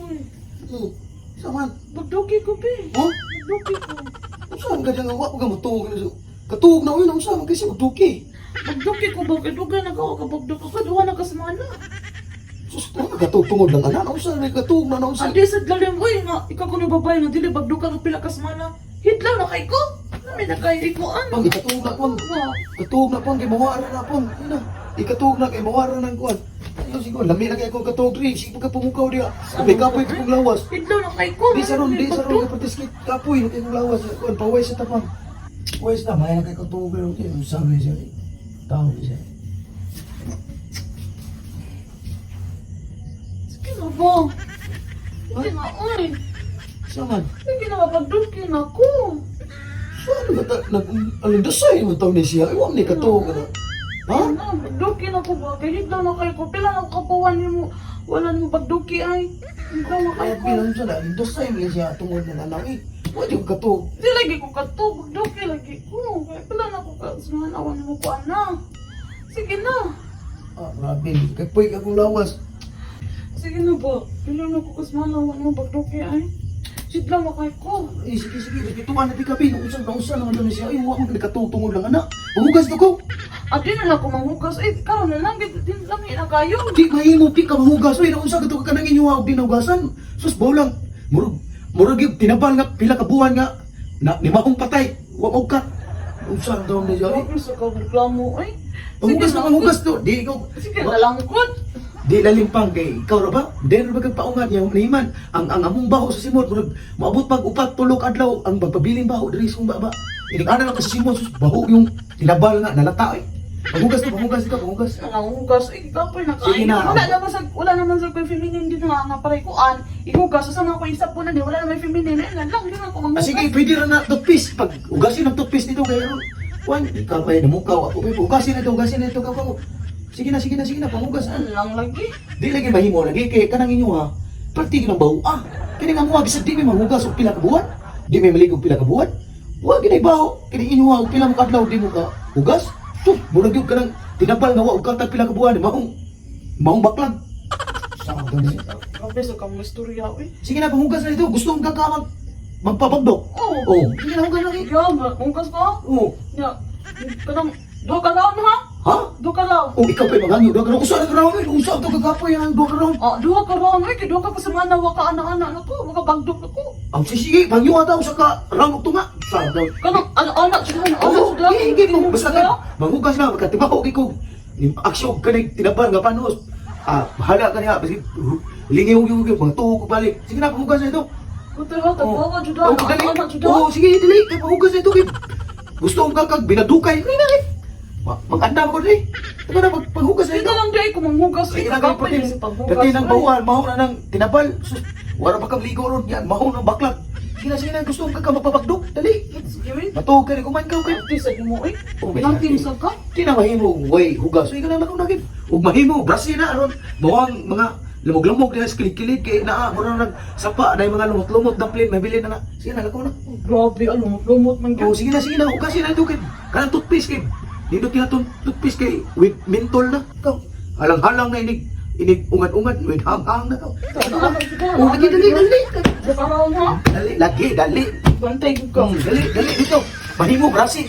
Uy, Sa man? Bagduki ko, be. Oh? Bagduki ko. Unsa man ka dyan nga wa ka motuog na so. Katuog na uy, unsa man kasi magduki. Bagduki ko ba? Kay dugay na ka ka bagduk ko. Duha na ka sa mga anak. Sus, ano katuog tungod lang ana, unsa man katuog na unsa. Adi sa lalim, uy, nga, ikaw ko ni babae nga dili bagduka ka pila ka sa mga anak. Hidlaw na kay ko. Nami na kay ko ano. Pang ikatuog na pang. Wa. Katuog na pang kay mawara na pang. Ano? Ikatuog na kay mawara ng kuan. Ano siguro lami na kay ko katuog ri, sige ka pumukaw diha. May kapoy kong lawas. Hidlaw na kay ko. Di sa ron, di sa ron, kapatiskit, kapoy, na kayong lawas, kuan, paway sa tapang. Paway na, may na kay katuog pero sabi siya, eh. Tao siya. Sige na ba? Sige na, uy. Saman, Sige na, bagduki na ko. saan ba ta, nag, anong dasay mo taon ni siya, iwang ni katuog na. Ha? Ano, bagduki na ko ba? Kay hidlaw na kay ko. Pila na ko kapuan nimo. Wala nimo bagduki ay. Hidlaw na kay Kaya ko. bilang siya na, anong dasay mo siya tungod ng anak eh. Wa di ko katuog. Di lagi ko kato, bagduki lagi ko. Kaya pila na ko ka, sumanawan mo ko ana. Sige na. Ah, grabe, kapoy ka kong lawas. Sige na ba? Pila na ko kasmanawan mo bagduki ay. Sidlaw na kay ko. Eh, sige, sige, respetuhan na di ka, bin. Usan, nausan naman doon siya. Ay, wa mo katuog tungod lang anak. Panghugas na ko. Adi na lang ko manghugas. Eh, karon na lang. Di lami na kayo. Di mahimo, di ka mahugas. Uy, naunsa ka to ka nang inyo og di nahugasan. Sus, bawlang. Murag, murag yung tinabal nga, pila ka buwan nga, na, ni mahong patay. Wa mo ka. Unsa ang daw niya, eh? Grabe sa ka reklamo ay. Panghugas na, panghugas to. Di ikaw, Sige na lang ko. di lalimpang kay ikaw ra ba? Di ra ba kag paungat yang nahiman. Ang among baho sa simot murag moabot pag upat tulok adlaw ang pagpabiling baho diri sa baba. Inig ana lang ka sa simot sus baho yung tinabal nga nalata eh. Panghugas to, panghugas ikaw, panghugas. Nanghugas, eh, kapoy na kayo. Sige na. Wala naman sa ko'y feminine dito nga nga paray kuan. Ihugas, sa mga ko isa po na di, wala naman feminine. Eh, lang, di na ako Ah, manghugas. sige, pwede ra na toothpaste. Pag ugasin ang toothpaste nito kay Juan, ikaw pa namukaw ako. Pwede, ugasin na ito ikaw. Sige na, sige na, sige na, panghugas na. Ano lang lagi? Di lagi mahimo lagi kay kanang inyo ha. Perti ng baho ah. Kini nga mo bisag di may manghugas og pila ka buwan. Di may maligog pila ka buwan. Wa gid baho kini inyo ha og pila mo kadlaw di mo ka hugas. Sus, murag gyud kanang tinabal nga wa og katag pila ka buwan maong maong baklag. Sa ni. Grabe sa kang istorya, eh. Sige na panghugas na ito. Gusto mong kakamag magpabagdok. Oo. Oh, sige na hugas na kay. Ya, manghugas ka? Oh. Ya, kanang, duha ka round ha? Ha? Duha ka round. Oh, ikaw pa'y magangyo. Duha ka round. Usa na ka round. Usa to kagapoy ang duha ka round. Ah, duha ka round, eh, kay duha ka kasamana, wa ka ana-ana na ko, wa ka bagdok na ko. Ang sige, pangyo ata usa ka round og tunga. Usa daw. Kanang, ana-ana, sige, ana-ana, Oo, sudah. hindi mo. Basta ka, manghugas na, magkatibaho kay ko. Aksyon ka na tinabal nga panos. Ah, bahala ka niya. Basta, lingaw yung mga tuho ko balik. Sige na, panghugas na ito. Kutoy ha, tagbawa, juda, Oh, dali. ana-ana, juda. Oo, sige, dali. Kay panghugas na ito. Kay gusto kong kakag, binadukay. Dali na, eh. Mag-andam ko dali. Ito na, panghugas na Sige ito. na lang di ko manghugas, eh, Sige na, kay kapoy putin. na sa paghugas. Dati ng eh. bahuan, maho na ng tinabal. Sus, wala pa kang ligo ron. Yan, maho ng baklag. Sige na, sige na, gusto kong kakag mapapagdok. Dali. Sige, eh. Matuog ka rin, kumain ka, okay? Ate, sa mo eh. Oh, may Nanti ate. sa ka? Di na mahimo, way hugas. Uy, ka na lang nagin. Ug mahimo, brasi na aron. Bawang mga lamog-lamog na sa kilig-kilig kay naa mura nag sapa na yung mga lumot-lumot na plane mabili na na. Sige na lakaw na. Grabe, ano, lumot man Oh, sige na, hugasin na ito kay kanang toothpaste kay. Nindot kina tong toothpaste kay with menthol na. Ikaw, halang-halang na inig inig ungad-ungad with hang-hang na ka. Oh, lagi dali dali. Sa ha? Dali, lagi dali. Bantay ko ka. Dali dali dito. Mahimo brasi.